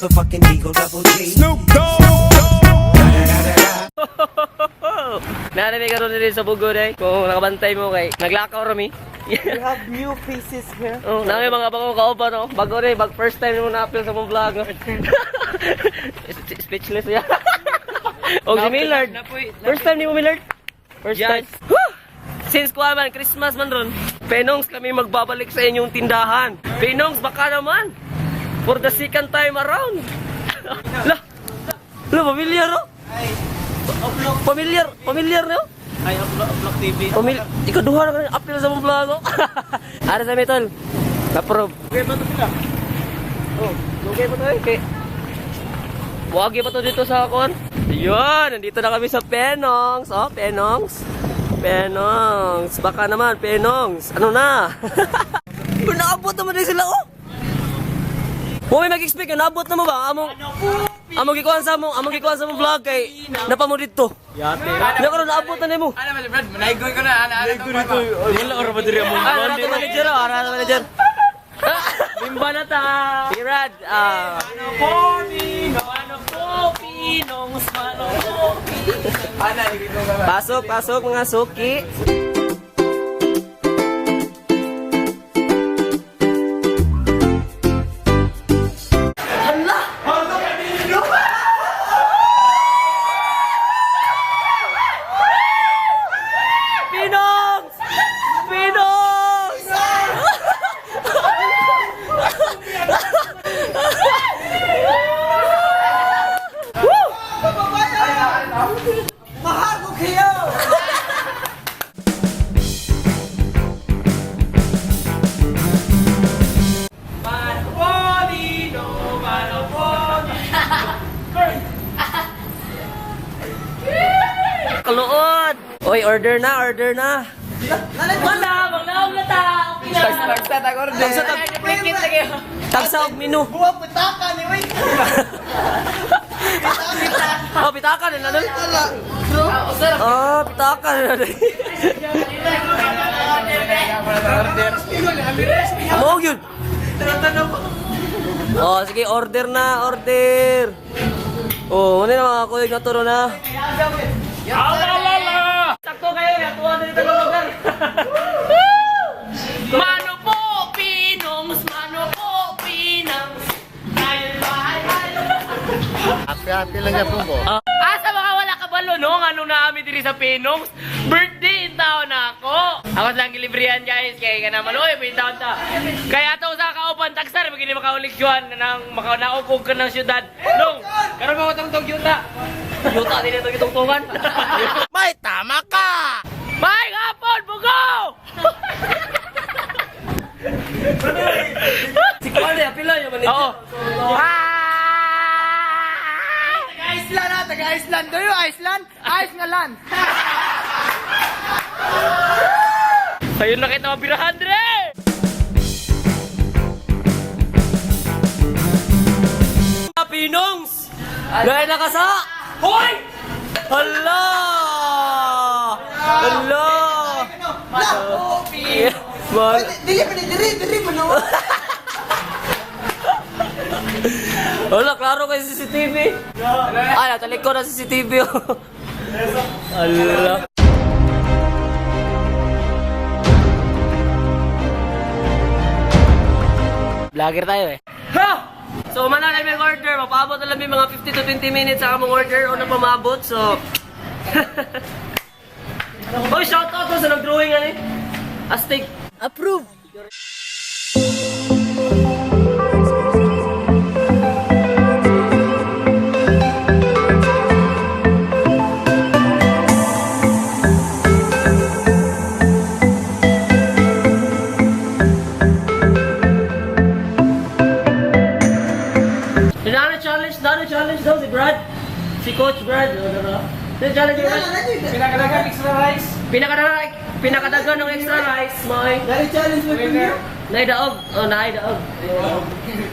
Motherfucking Eagle Double G. Snoop Dogg. Naanami karon diri sa Bugod eh. Kung nakabantay mo kay naglakaw ra mi. We have new faces here. Oh, nami mga bago kauban no. Bago rin, bag first time mo na-appeal sa mong vlog. No? Speechless ya. Og si Millard. First time ni mo, Millard? First time. Whew! Since kuha man, Christmas man ron. Penongs kami magbabalik sa inyong tindahan. Penongs, baka naman. For the second time around. La, la, familiar oh. Familiar, familiar no? Ay, Upload TV. Pamil ikaw duha na ka appeal sa mong vlog. Oh. Ara sa mi tol. Approve. Okay ba ito sila? Oh, okay pa to eh. Kay Wagi pa to dito sa akon. Ayun, nandito na kami sa Penongs. Oh, Penongs. Penongs. Baka naman, Penongs. Ano na? Pero naabot naman din sila, oh. Huwag may mag-expect, naabot na mo ba? Among gikuan sa mong vlog kay napamo dito. Yate. Ano karon naabot na nimo? Ano man, Brad? Manaygoy ko na. Ana, ana, Dito, wala ora ba diri among Ah, ara to manager, oh, ara to manager. Bimba na ta. Si Brad, ah. Ano po, Nino? Ano po, Pinongs? Ano po, Pinongs? Pasok, pasok mga suki. Hala! Pinongs! Pinongs! Mahal ko kayo! Mano po, Nino? Mano po, Nino? Kaluod! Oy, order na, order na. Wala, maglaom na ta. Okay na. Tagsa, tag-order. Tagsa, tag, Duplicate na kayo. tagsa og menu. Buwa pitaka ni Wait. Oh, pitaka nila dun. Oh, pitaka nila dun. Mo yun. Oh, sige, order na, order. Oh, ano na mga kuyog na turo na. Sakto kayo, natuwa na dito ng lugar. Mano po, Pinongs? Mano po, Pinongs? Tayo bahay, Happy-happy lang yan po. Asa mga wala ka balo no? Anong naami diri sa Pinongs? Birthday in taon na ako. Ako lang gilibrihan guys kay kana maloy may taon ta. Kaya ato sa kauban taksar magini makaulig yuan nang makanaog ka ng syudad. Nung karon mo tong tong yuta. Yuta din ito gitungtungan. May tama ka! May hapon bugo. Si Kwale, apila yung manager. Oo. Taga-Iceland ha! Taga-Iceland! Do you Iceland? Ice nga land! Sayo na kita mabirahan dire. Pinongs! Lain na kasa! Hoy! Hala! Hala! Mal. Dili pa ni diri, diri man oh. Wala, klaro kay CCTV. Ay, natalikod na CCTV. oh. Hala. Vlogger tayo eh. Ha! So, mana na may order. Mapaabot na lang may mga 50 to 20 minutes sa among order o na pamabot. So, Oy, shout out to sa nag-drawing ani. Astig. Approve! Nana challenge, nana challenge daw si Brad. Si Coach Brad. Oh, diba? Nana challenge yung Brad. Pinakadagan extra rice. Pinakadagan, pinakadagan ng extra rice, may. Dari challenge mo niyo. Naidaog. Oh, naidaog.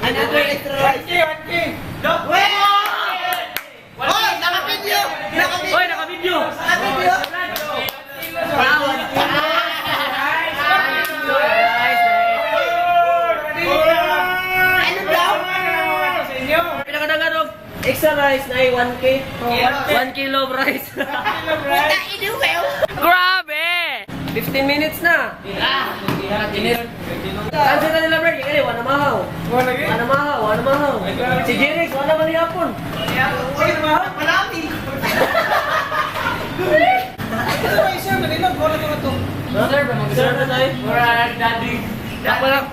Another extra rice. 1K, 1K. Hoy, naka-video! Naka-video! Oy, naka-video. Naka-video! Ano daw? Pinakadagan rice na 1K. 1 kilo of rice. Grabe! 15 minutes na. Ah! Cancel na nila, Berg. Kaya, wala mahaw. Wala mahaw, wala mahaw. Si Jerix, wala man hapon. Malami. Sir, sir na tayo. Murag daddy. Ako lang.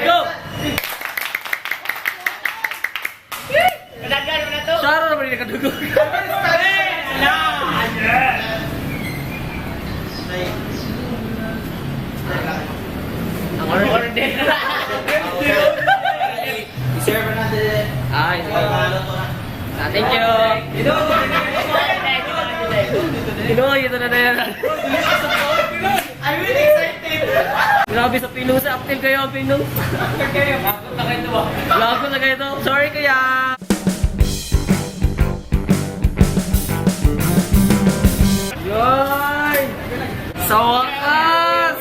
Go! Saro naman yung nakadugo. Ang order. I-serve natin. Ay, ah, thank you. Ino, ito na na yan. I'm really excited. Grabe sa Pinong sa active kayo ang Pinong. Lagot na kayo to. Sorry kuya. Yoy! Sa wakas!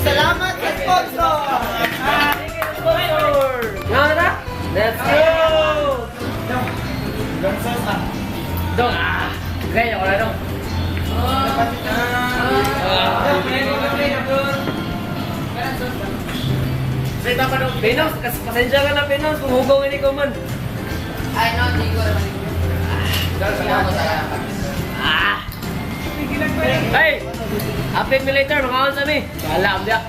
Salamat sa sponsor. Sponsor! Nga na? Let's go! Dong, ah! Gaya ko na dong. Pinos, pasensya ka na Pinos, kung hugaw ini ko man. Ay, no, di ko naman. Ah! Hey! Update me later, mga sa mi. Wala, amdiya.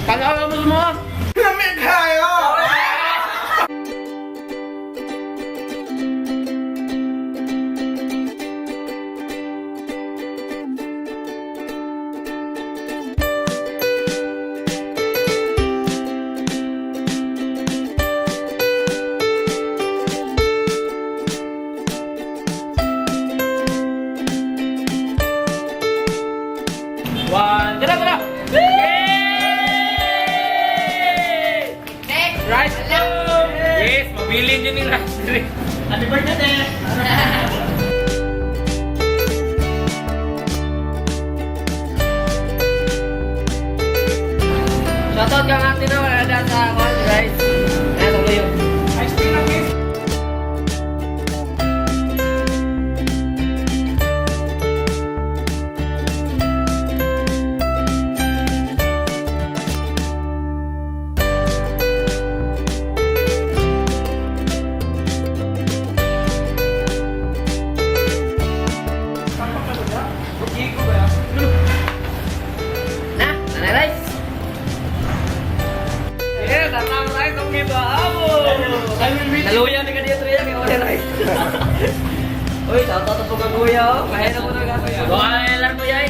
Pag-awa mo sa mga. Lamig kayo! One, tara, tara! Yay! Next! Rice! Yes, mabilin yun yung rice drink. Happy birthday! Shoutout kang ate na wala na sa one rice. Ayan, tuloy yun. Ice cream na, please. Na, nanay rice. Yeah, tatang rice ang gibaabo. Naluya ni ka dito riya kay wala rice. Uy, shoutout po kang kuya. oh. Kaya na ko na kuya. Wala lang ko yay.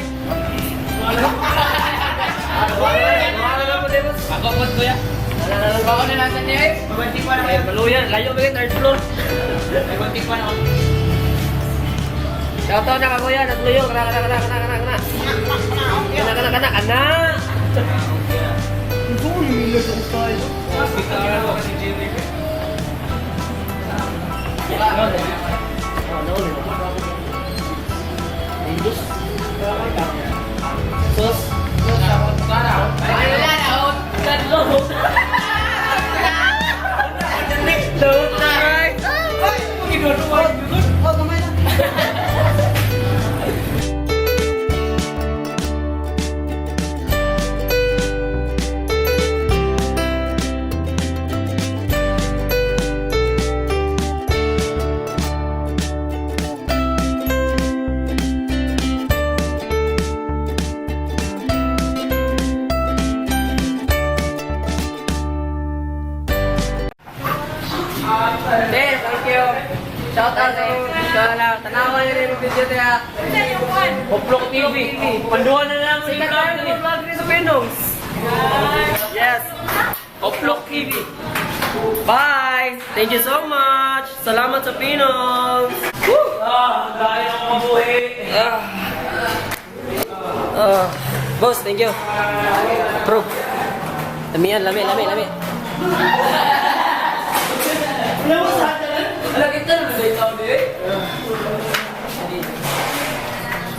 Wala na po dito. Ako po kuya. Wala na lang. Bako na natin eh. Mabantik pa na kayo. Maluya, layo ba yung third floor? May bantik pa na ako. Shoutout na ka kuya, natluyo. Kana, kana, kana, kana, kana, kana. Kana, kana, kana, kana. Sos. Wala na, oh. Tatlo. Alright. Oh, gamay na. Yes, thank you. Shout out sa na tanawan niyo rin yung video niya. Oplok TV. Panduan na naman Sikat yung tayo vlog. ng vlog rin sa Pinongs. Yes. Oplok TV. Bye! Thank you so much! Salamat sa Pinongs! Woo! Ah, dahil ako mabuhi. Ah. Ah. Boss, thank you. Approve. Lamian, lami, lami, lami. Wala kita na sa ikaw di.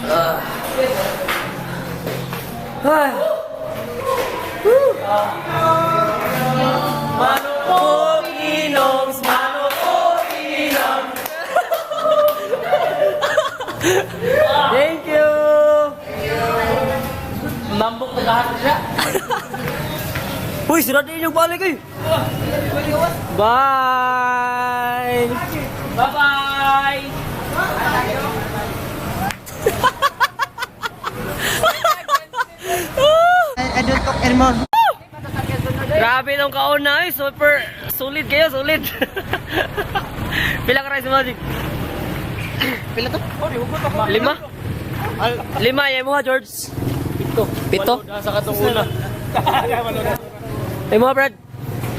Ah. Ay. Woo. Mano po, Pinongs, mano po, Pinongs. Thank you! Nambok na lahat siya. Uy, sira din yung balik eh! Bye! Bye-bye! I don't talk anymore. Grabe nung kaon na eh. Super solid kayo, solid. Pila ka rice magic? Pila to? Lima? Lima, yan mo ha, George. Pito. Pito? Nasa katong una. Ay mo ha, Brad.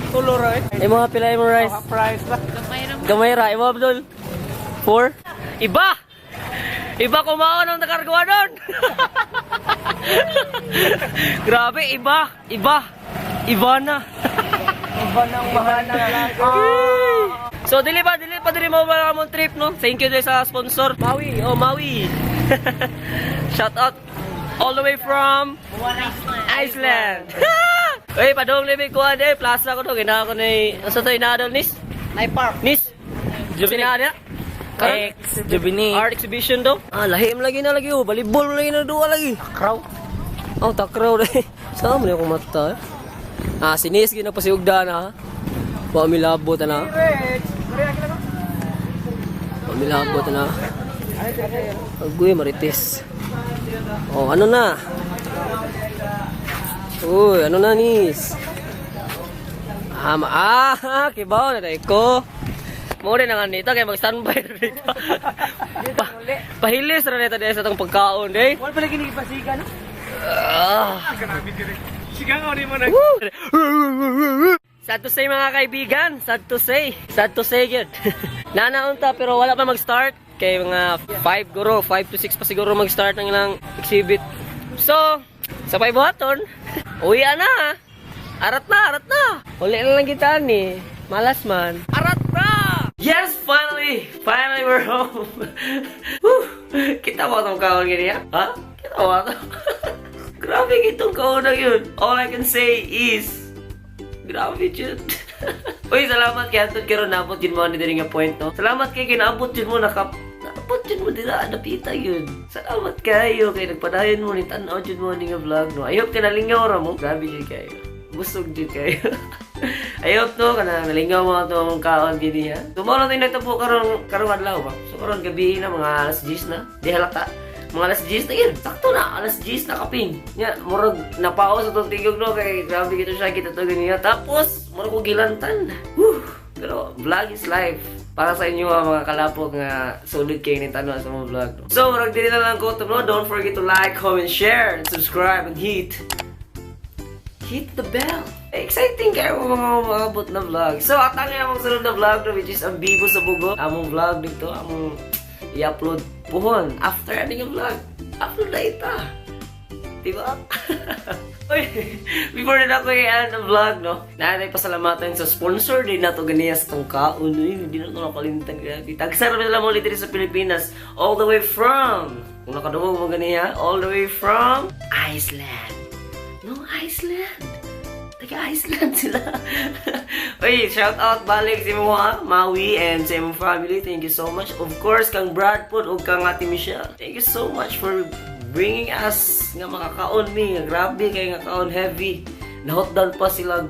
Tulo ra eh. Ay mo ha, pila mo rice. Price lah. Gamay ra, imo Abdul. Four. Iba! Iba kumaon ang nakargawa doon. Grabe, iba, iba. Iba na. Iba nang mahal na. So dili pa dili mo ba among trip, no? Thank you din sa sponsor. Maui, oh Maui. Shout out all the way from Iceland. Uy, padong libi ko ade, plaza ko to gina ko ni asa to inaadol nis? Nay park. Nis. Jubini. Ex, Jubini. Art exhibition do. Ah, lahim lagi na lagi oh, balibol lagi na duwa lagi. Takraw. Oh, takraw dai. Sa mo akong mata. Eh? Ah, sinis gina pa si Ugda na. Ha? Wa mi labot na. Wa mi labot na. Agoy marites. Oh, ano na? Uy, ano na nis? Ah, kibaw na dai ko. Mo rin ang anita kay mag-standby ra dito. Pahilis ra nito dahil sa itong pagkaon, eh. Wala pala gini ipasiga no? Ah. Woo! Sad to say, mga kaibigan, sad to say. Sad to say yun. Nanaunta pero wala pa mag-start. Kay mga 5 guro, 5 to 6 pa siguro mag-start ng ilang exhibit. So, sa buhaton, uwi na. Arat na, arat na. Uli na lang kita ni. Malas man. Arat na! Yes, finally! Finally we're home. Whew. Kita mo itong kaon gini ha? Ha? Kita mo ito? Grabe itong kaon na yun. All I can say is, grabe, jud. Uy, salamat kay Anton karon naabot yun mo ni diri nga point, no. Salamat kay kinaabot yun mo nakap naabot yun mo dira napita yun. Salamat kayo kay nagpadayon mo ni tan-aw jud mo ni nga vlog, no. I hope kay nalingaw ra mo. Grabe jud kayo. Busog jud kayo. I hope no kana nalingaw mo atong kaon gini ha. Tomorrow tayo nagtapo karon karong adlaw ba. So karon gabi na mga alas 10 na. Di halata. Mga alas 10 na yun. Sakto na, alas 10 na kaping. Nya, murag napao sa tong tigog no kay grabe gito siya kita to ganyan. Tapos, murag ko gilantan. Whew. Pero vlog is life. Para sa inyo ah, mga kalapog nga solid kayo ni tanaw sa mga vlog. No? So, murag dili na lang ko to, no? Don't forget to like, comment, share, and subscribe and hit the bell. Exciting kayo mga maabot na vlog. So, atang nga among sunod na vlog no, which is ang Bibo sa Bugo. Among vlog dito, among i-upload puhon after ani nga vlog. Upload na ita. Diba? Uy, before na ako i-end ang vlog, no? Naanay pasalamatan sa sponsor din nato ganiya sa tong kaon. Uy, hindi na ito nakalimtan. Grabe. Tagsara na lang ulit diri sa Pilipinas. All the way from, kung nakadungog mo ganiya, all the way from Iceland. No, Iceland. Taga Iceland sila. Uy, shout out balik sa imo ha, Maui and sa imong family. Thank you so much. Of course, kang Brad pod ug kang Ate Michelle. Thank you so much for bringing us nga makakaon mi. Nga grabe kay nga kaon heavy. Nahotdan pa sila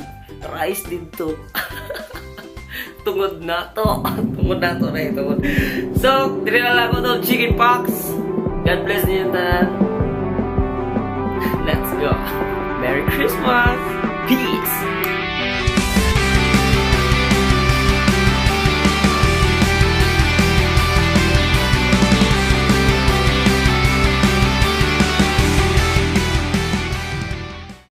rice dito. Tungod na to. Tungod na to na tungod. So, dili na lang ko to chicken pox. God bless niyo tanan. Let's go. Merry Christmas. Peace.